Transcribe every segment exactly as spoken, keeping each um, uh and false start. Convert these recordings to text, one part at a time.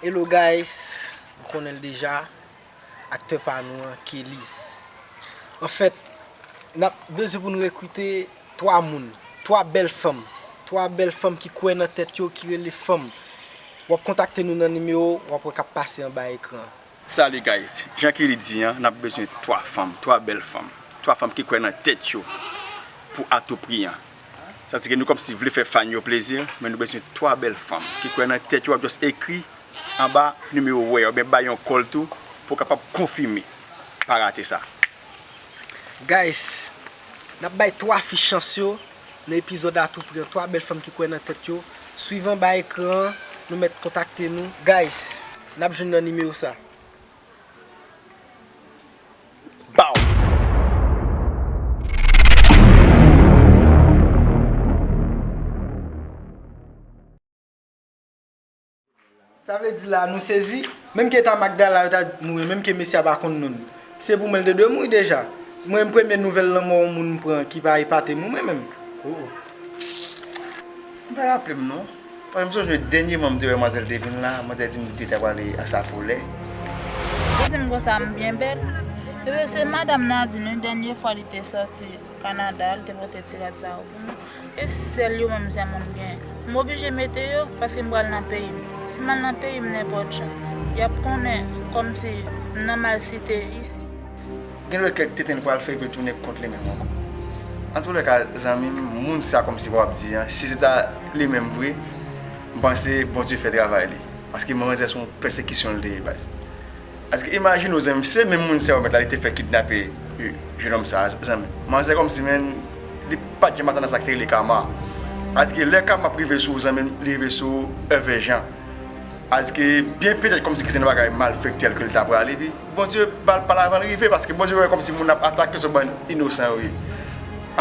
Hello guys, nou konnen l deja, aktè pa nou an, Kelly. Anfèt, n ap bezwen pou nou rekrite twa moun, twa bèl fanm, twa bèl fanm ki kwè nan tèt yo, ki rele fanm. W ap kontakte nou nan nimewo w ap wè k ap pase anba ekran an. Salut guys, jan Kelly di an, n ap bezwen twa fanm, twa bèl fanm, twa fanm ki kwè nan tèt yo pou Atoupri an. Sa di ke nou kòmsi vle fè fan yo plezi, men nou bezwen twa bèl fanm ki kwè nan tèt yo, w ap just ekri anba nimewo w wè a, oubyen bay yon call tou pou w kapab konfime. Pa rate sa. Guys, n ap bay twa fi chans yo nan epizòd Atoupri an, twa bèl fanm ki kwè nan tèt yo. Swiv anba ekran an, nou mèt kontakte nou. Guys, n ap jwenn nan nimewo sa. Bow! Sa vle di la, nou sezi? Menm ke ta Magdala yo ta di mouri, menm ke mesye a pa konn non l. Se pou mwen l te dwe mouri deja. Mwen, m premye nouvèl lanmò yon moun m pran ki pa epate m, ou mwen menm. Oh. M pa raple m non. Paske m sonje dènyèman m te wè manzèl te vin la, mwen te di m li te ta prale a Safolè. Li di m konsa m byen bèl. Ebyen se madanm Nadine wi, dènye fwa li te sòti Kanada, li te pote ti rad sa yo pou mwen. E sèl yo menm sèlman m gen. M oblije mete yo paske m pral nan peyi m. Si m al nan peyi m nenpòt jan, y ap konnen kòmsi m nan malsite isi. Gen lòt kèk tenten l pral fè epi l tounen kont li menm ankò. Antoulèka, zanmi m, moun sa kòmsi w ap di an, si se ta li menm vre, m panse Bondye fè travay li. Paske manzè se yon pèsekisyon l te ye baz. Paske imajine w zanmi m, se menm moun sa yo mèt la li te fè kidnape, e, jenòm sa a, zanmi m. Manzè kòmsi, men, li pa t janm atann a sa k te rele kama. Paske lè kama ap rive sou ou, zanmi m, li rive sou ou èvèjan. Paske byen petèt kòmsi ki se yon bagay malfektè ke l ta prale, epi Bondye ba l pa l avan l rive, paske Bondye wè kòmsi moun ap atake se bann inosan yo ye.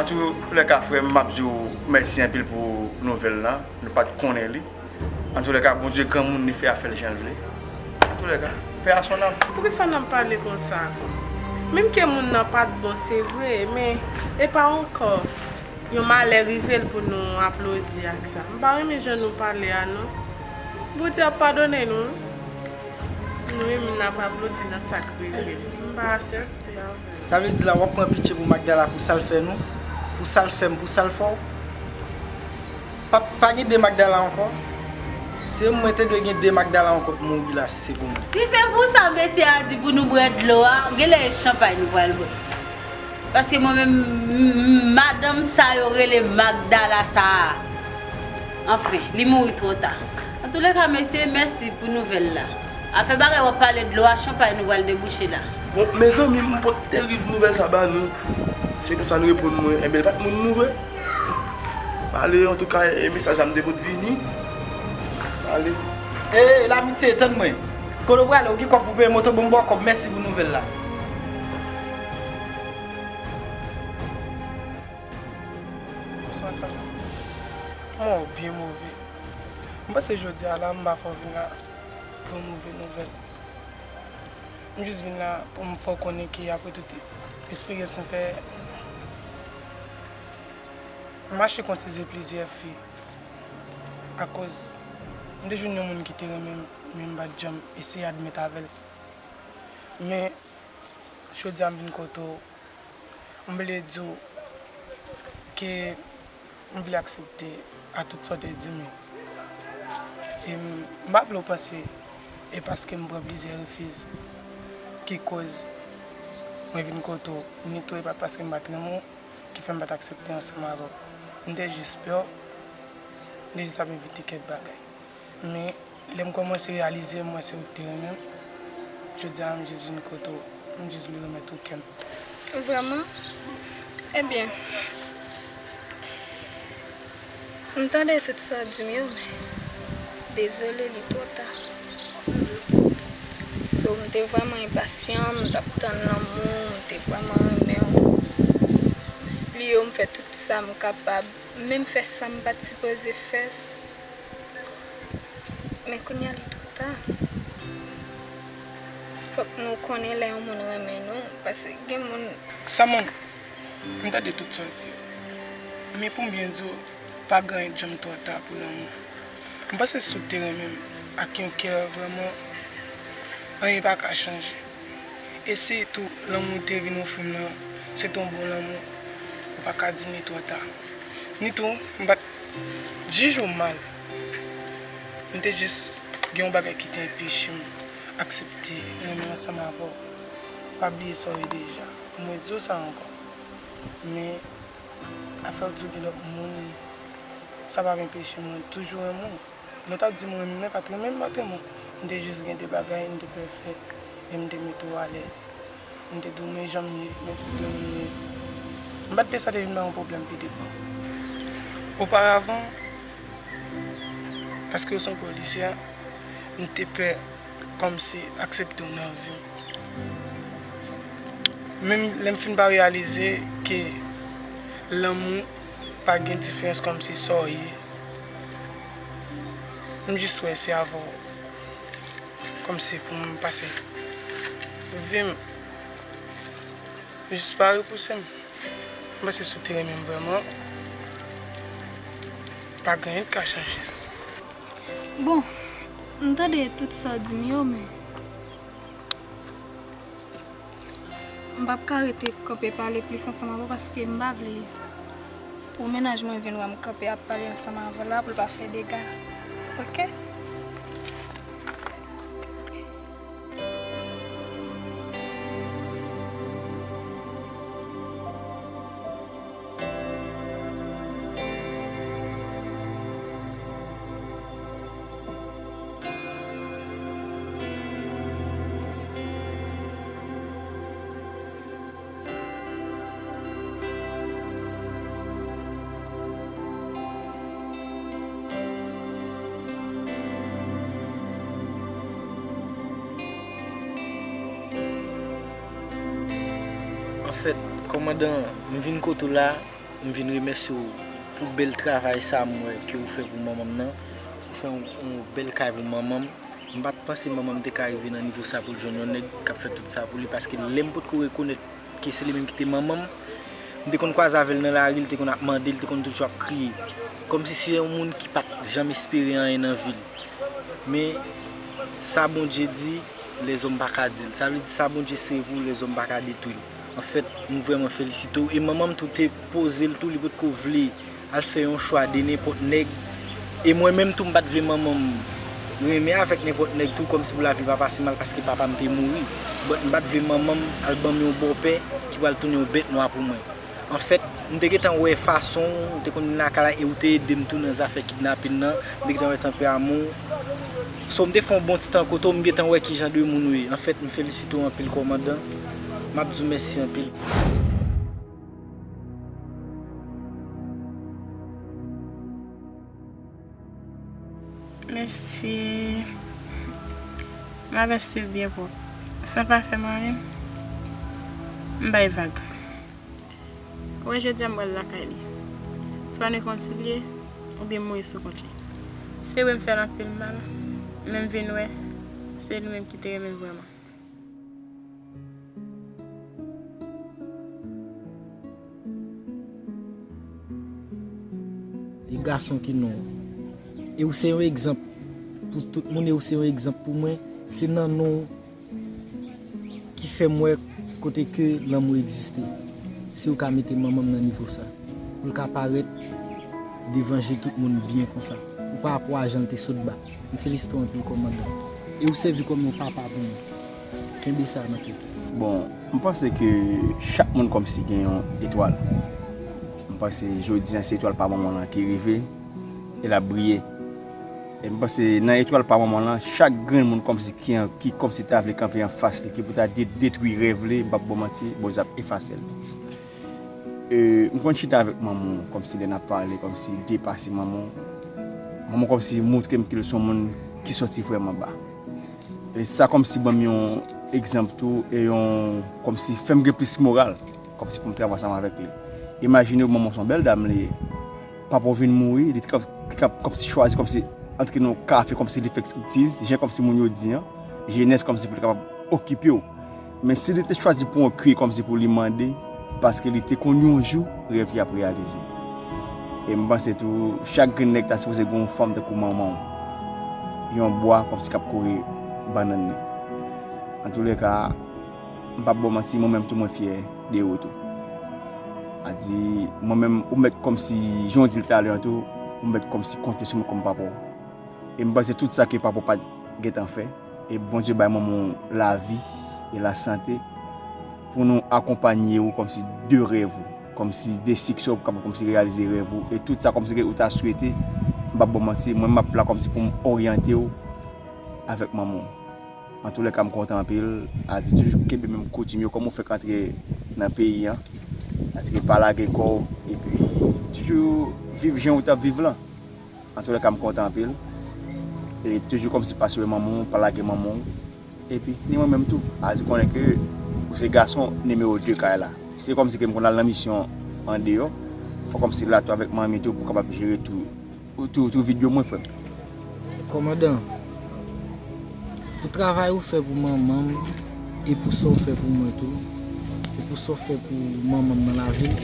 Antoulèka, frè m, m ap di w mèsi anpil pou nouvèl lan, nou pa t konnen li. Antoulèka, Bondye granmoun, li fè afè l jan l vle. Antoulèka, paix à son âme. Poukisa n ap pale konsa? Menm ke moun nan pa t bon, se vre, men e pa yon kò, yon malè rive l pou nou aplodi ak sa. M pa renmen jan nou pale a non. Bondye ap padone nou wi. Nou menm n ap aplodi nan sa k rive l. M pa aksepte avè l. Sa vle di la w ap pran pitye pou Magdala pou sa l fè nou, pou sa l fè m, pou sa l fè w. Pa, pa gen de Magdala ankò. Se mwen te dwe gen de Magdala ankò pou mouri la si se pou mwen. Si se pou sa mesye a di pou nou bwè dlo a, genlè e chanpay nou pral bwè. Paske mwen menm, m, m, madanm sa yo rele Magdala sa a. Anfen, li mouri twò ta. Antoulèka, mesye, mèsi pou nouvèl la. Afè bagay w ap pale dlo a, chanpay nou pral debouche la. Bon, mezanmi, m pot terib nouvèl sa ba nou. Se konsa nou reponn mwen. Enben, l pa t moun nou vre. Ale, antouka, e mesaj la m te pot vini. Ale. E, Lamitye, tann mwen. Kote w prale? Ou gen kòb pou peye moto, bon, m ba w kòb. Mèsi pou nouvèl la. Bonswa, sa va? Kòman w byen move? M panse jodi a la, m pa fè w vin la pou yon move nouvèl. M jis vin la pou m fè w konnen ke apre tout esperyans m fè, m mache kontize plizyè fi. Akoz m te jwenn yon moun ki te renmen m, men m pa t janm eseye admèt avè l. Men, jodi a m vin kote w, m vle di w ke m vle aksepte a tout sa w te di m yo. E m, m pa vle w panse e paske m pran plizyè refiz ki koz mwen vin kote w, ni tou e pa paske m pa t renmen w ki fè m pa t aksepte ansanm avè w. M te jis pè w, m te jis ap evite kèk bagay. Men, lè m kòmanse reyalize m wè se ou ki te renmen m, jodi a m jis vin kote w, m jis vle remèt ou kè m. Vrèman? Ebyen, m tande tout sa w di m yo, men dezole, li twò ta. So, m te vrèman enpasyan, m t ap tann lanmou, m te vrèman renmen w. M sipliye w, m fè tout sa m kapab, menm fè sa m pa t sipoze fè. Men kounye a li twò ta. Fòk nou konnen lè yon moun renmen nou, paske gen moun. Sa moun, m tande tout sa w di yo. Men pou m byen di w, pa gen anyen k janm twò ta pou lanmou. M panse si w te renmen m, ak yon kè vrèman anyen pa ka chanje. E si tou lanmou te vin ofri m nan, se te yon bon lanmou, ou pa ka di m li twò ta. Ni tou, m pa t jije w mal. M te jis gen yon bagay ki te anpeche m aksepte renmen ansanm avè w. Pa bliye sa w ye deja. Mwen di w sa ankò. Men, afè w di w gen lòt moun, sa p ap anpeche mwen toujou renmen w. Lè w t ap di m renmen m, men pa t renmen m, m pa t renmen w. M te jis gen de bagay m te pè fè, e m te mete w alèz. M te di w men jan m ye, men ti dlo m ye. M pa t vle sa te vin ba yon pwoblèm pi devan. Oparavan, paske w se yon polisye, m te pè kòmsi aksepte w nan vi m. Menm lè m fin pa reyalize ke lanmou pa gen diferans kòmsi sa w ye. M jis wè se avè w. Kòmsi pou m pase vi m. Jis pa repouse m. M panse si w te renmen m vrèman, pa gen anyen k ka chanje sa. Bon, m tande tout sa w di m yo, men m p ap ka rete kanpe pale plis ansanm avè w paske m pa vle pou mennaj mwen vin wè m kanpe ap pale ansanm avè w la pou l pa fè dega. Oke? Anfèt, kòmandan, m vin kote w la, m vin remèsye w pou bèl travay sa a m wè ke ou fè pou manman m nan. Ou fè yon, yon bèl kay pou manman m. M pa t panse manman m te ka rive nan nivo sa pou l jwenn yon nèg k ap fè tout sa pou li, paske lè m potko rekonèt ke se li menm ki te manman m, m te konn kwaze avè l nan lari, li te konn ap mande, li te konn toujou ap kriye. Kòmsi se yon moun ki pa t janm espere anyen nan vi l. Men, sa Bondye di, lèzòm pa ka di l. Sa vle di sa Bondye sere pou ou, lèzòm pa ka detwi l. Anfèt, m vrèman felisite w. E manman m tou te poze l tou, li potko vle al fè yon chwa de nenpòt nèg. E mwen menm tou, m pa t vle manman m renmen avèk nenpòt nèg tou, kòmsi pou lavi l pa pase mal paske papa m te mouri. But m pa t vle manman m al ban m yon bòpè ki pral tounen yon bèt nwa pou mwen. Anfèt, m te gentan wè fason w te konn vin lakay la e w te ede m tou nan zafè kidnapin nan. M te gentan wè tanperamon w. So, m te fè yon bon ti tan kote w, m gentan wè ki jan de moun ou ye. Anfèt, m felisite w anpil, kòmandan. M ap di w mèsi anpil. Mèsi. M ap vèse byen pwòp. Sa pa fè m anyen. M bay vag. Ou wè jodi a m pral lakay li. Swa n rekonsilye, oubyen m mouri sou kont li. Se vre m fè l anpil mal, men m vin wè, se li menm ki te renmen l vrèman. E gason ki non w. E ou se yon egzanp pou tout moun, e ou se yon egzanp pou mwen. Se nan non w ki fè m wè kote ke lanmou egziste. Si w ka mete manman m nan nivo sa, pou l ka parèt devan je tout moun byen konsa. Ou pa rapò a jan l te sot ba. M felisite w anpil, kòmandan. E ou sèvi kòm yon papa pou mwen. Kenbe sa nan tèt ou. Bon, m panse ke chak moun kòmsi gen yon etwal. M panse jodi a se etwal pa manman lan ki rive e l ap briye. E m panse nan etwal pa manman lan, chak grenn moun kòmsi ki an, ki kòmsi ta vle kanpe anfas li, ki pou ta de-, detwi rèv li, m p ap ba w manti, Bondye ap efase l. E, m konn chita avèk manman w, kòmsi lè n ap pale, kòmsi de pase manman w. Manman w kòmsi montre m ke l se yon moun ki sòti vrèman ba. E sa kòmsi ban m yon egzanp tou, e yon, kòmsi fè m gen plis moral, kòmsi pou m travay ansanm avèk li. Imajine w, manman w se yon bèl dam li ye. Papa w vin mouri, li te ka, te ka kòmsi chwazi, kòmsi antre nan yon kafe, kòmsi li fè striptiz, jan kòmsi moun yo di an, jenès kòmsi pou li kapab okipe w. Men si li te chwazi pran yon kri kòmsi pou li mande, paske li te konn yon jou rèv li ap reyalize. E m panse tou, chak grenn nèg ta sipoze gen yon fanm tankou manman w. yon bwa kòmsi k ap kore bannann li. Antouleka, m p ap ba w manti, mwen menm tou mwen fyè de ou tou. A di, mwen menm, ou mèt kòmsi, jan w di l talè an tou, ou mèt kòmsi konte sou mwen kòm papa w. E m panse tout sa ke papa w pa t gentan fè, e Bondye bay manman w lavi e lasante pou nou akonpanye w kòmsi de rèv ou, kòmsi de siksè w pou kapab kòmsi reyalize rèv ou, e tout sa kòmsi ke ou ta swete, m p ap ba w manti, mwen m ap la kòmsi pou m oryante w avèk manman w. Antouleka, m kontan anpil. A di toujou kenbe menm koutim yo, kòman w fèk antre nan peyi an. Paske pa lage kò w, epi toujou viv jan ou t ap viv lan. Antouleka, m kontan anpil. E toujou kòmsi pase wè manman w, pa lage manman w. Epi, ni mwen menm tou. A di konnen ke ou se gason nimewo de kay la. Se kòmsi ke m konn al nan misyon andeyò. Fò kòmsi la tou avèk manmi tou pou kapab jere tou, tou, tou vid yo mwen, frè m. Kòmandan, pou travay ou fè pou manman m, e pou sa w fè pou mwen tou, e pou sa w fè pou manman m nan lavi l,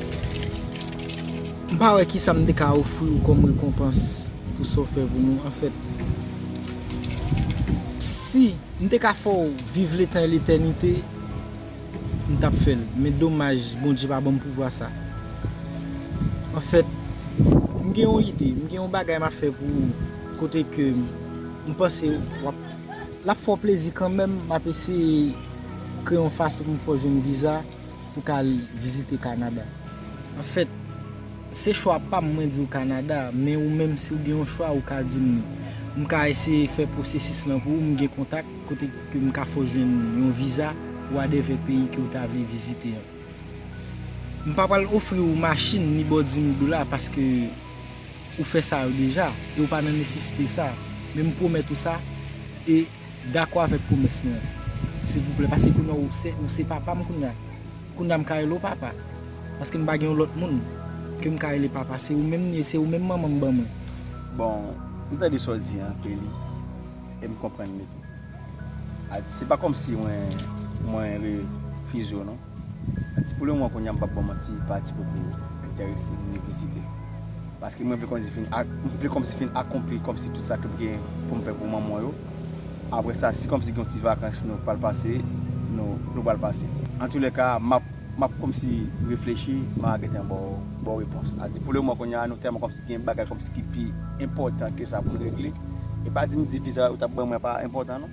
m pa wè kisa m te ka ofri w kòm rekonpans pou sa w fè pou nou. Anfèt, si m te ka fè w viv letan e letènite, m t ap fè l. Men domaj, Bondye pa ban m pouvwa sa. Anfèt, m gen yon ide, m gen yon bagay m ap fè pou ou, kote ke m panse w ap, l ap fè w plezi kanmenm, m ap eseye kreye yon fason pou m fè w jwenn viza pou w ka al vizite Kanada. Anfèt, se chwa pa m, mwen di w Kanada, men ou menm si w gen yon chwa, ou ka di m li. M ka eseye fè pwosesis lan pou ou, m gen kontak kote ke m ka fè w jwenn yon viza pou w adèvè peyi ke w ta vle vizite an. M pa pral ofri w machin ni ba w di mil dola paske ou fè sa yo deja e w pa nan nesesite sa. Men m pwomèt ou sa e dakò avèk pwomès mwen an. Silvouplè, paske kounye a ou se, ou se papa m kounye a. Kounye a m ka rele w papa. Paske m pa gen yon lòt moun ke m ka rele papa. Se ou menm li ye, se ou menm manman m ban mwen. Bon, m tande sa w di an, Kelly, e m konprann li tou. A di, se pa kòmsi mwen, mwen refize w non. A di, pou lemoman kounye a m p ap ba w manti, pati poko enterese m ni vizite. Paske mwen vle kòmsi fin ak-, mwen vle kòmsi fin akonpli kòmsi tout sa ke m gen pou m fè pou manman w yo. Apre sa, si kòmsi gen yon ti vakans nou pral pase, nou, nou pral pase. Antouleka, m ap, m ap kòmsi reflechi, m a gentan ba w, ba w repons. A di, pou lemoman kounye a, nou tèlman kòmsi gen bagay kòmsi ki pi enpòtan ke sa pou n regle. E pa di m di viza ou t ap ban mwen pa enpòtan non.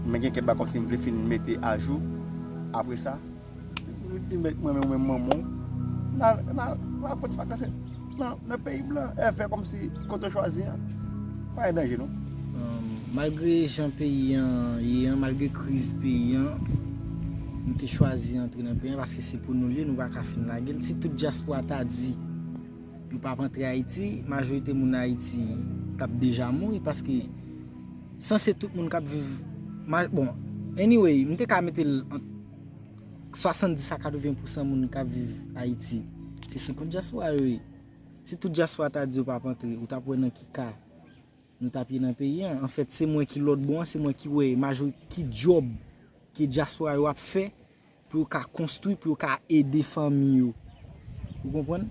Men gen kèk bagay kòmsi m vle fin mete ajou. Apre sa, li mèt mwen menm, mwen manman w. N a, n a, n a pran ti vakans nan, nan peyi blan. Èvè kòmsi kote w chwazi an pa gen danje non. Malgre jan peyi an ye an, malgre kriz peyi an, nou te chwazi antre nan peyi an paske se pou nou l ye, nou pa ka fin lage l. Si tout dyaspora ta di yo p ap antre Ayiti, majorite moun Ayiti t ap deja mouri paske sanse tout moun k ap viv, ma-, bon, anyway, m te ka mete l ant swasanndis a katreven pousan moun k ap viv Ayiti, se sou kont dyaspora yo ye. Si tout dyaspora ta di yo p ap antre, ou t ap wè nan ki ka nou t ap ye nan peyi an. Anfèt, se mwen ki lòt bò an, se mwen ki wè majori-, ki djòb ke dyaspora yo ap fè pou yo ka konstwi, pou yo ka ede fanmi yo. Ou konprann?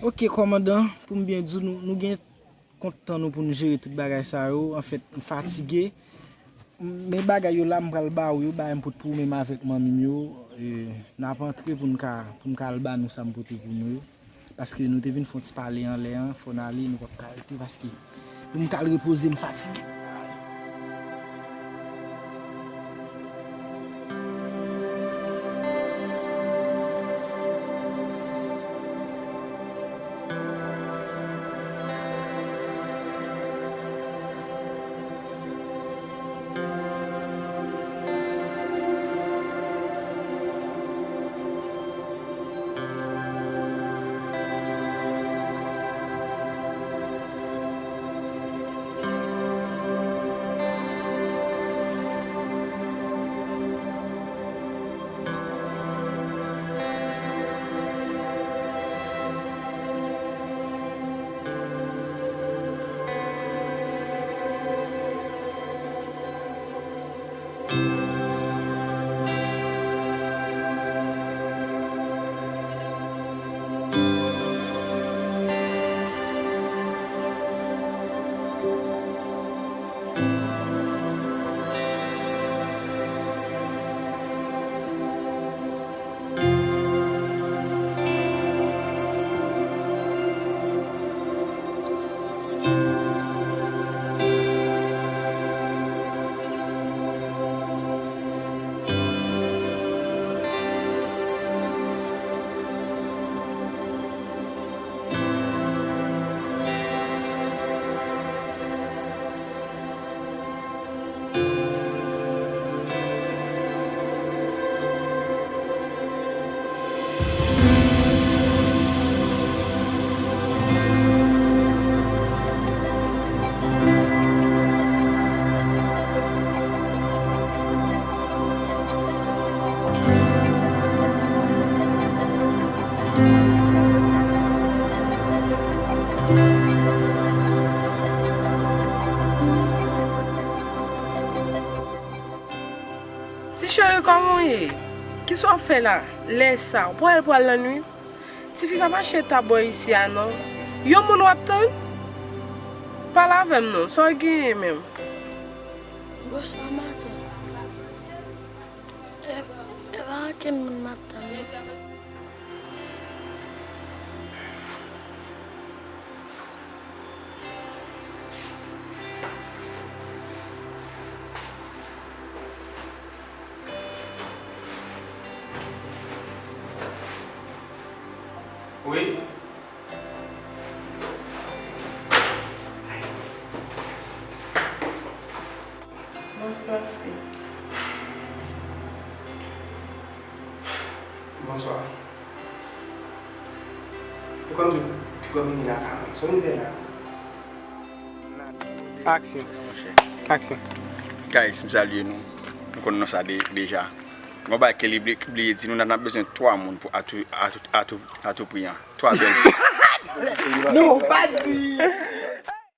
Oke, kòmandan, pou m byen di w, nou, nou gen kont tan nou pou n jere tout bagay sa yo. Anfèt, m fatige. Men bagay yo la, m pral ba w yo, bagay m pot pou ou menm avèk manmi m yo. E, n ap antre pou n ka, pou m ka al ba nou sa m pote pou nou yo. Paske nou te vin fè yon ti pale anlè an, fò n ale, nou p ap ka rete, paske pou m t al repoze, m fatige. Ti cheri, kòman w ye? Kisa w ap fè la? Lè sa, w pral pral lannwit? Tifi pa mache ta bò isi a non. Yon moun w ap tann? Pale avè m non, sa w genyen menm? Bonswa matant. E, e pa ankenn moun m ap tann non. Wi. Bonswa, Steve. Bonswa. Ou konn di w vini lakay mwen. Sa w vin fè la? Aksyon. Aksyon. Guys, m salye nou. Nou konn non sa de-, deja. Gon bagay ke li bli-, bliye di nou, n ap bezwen twa moun pou atou, atou, atou, atou pri an. Twa bèl. Non, pa di.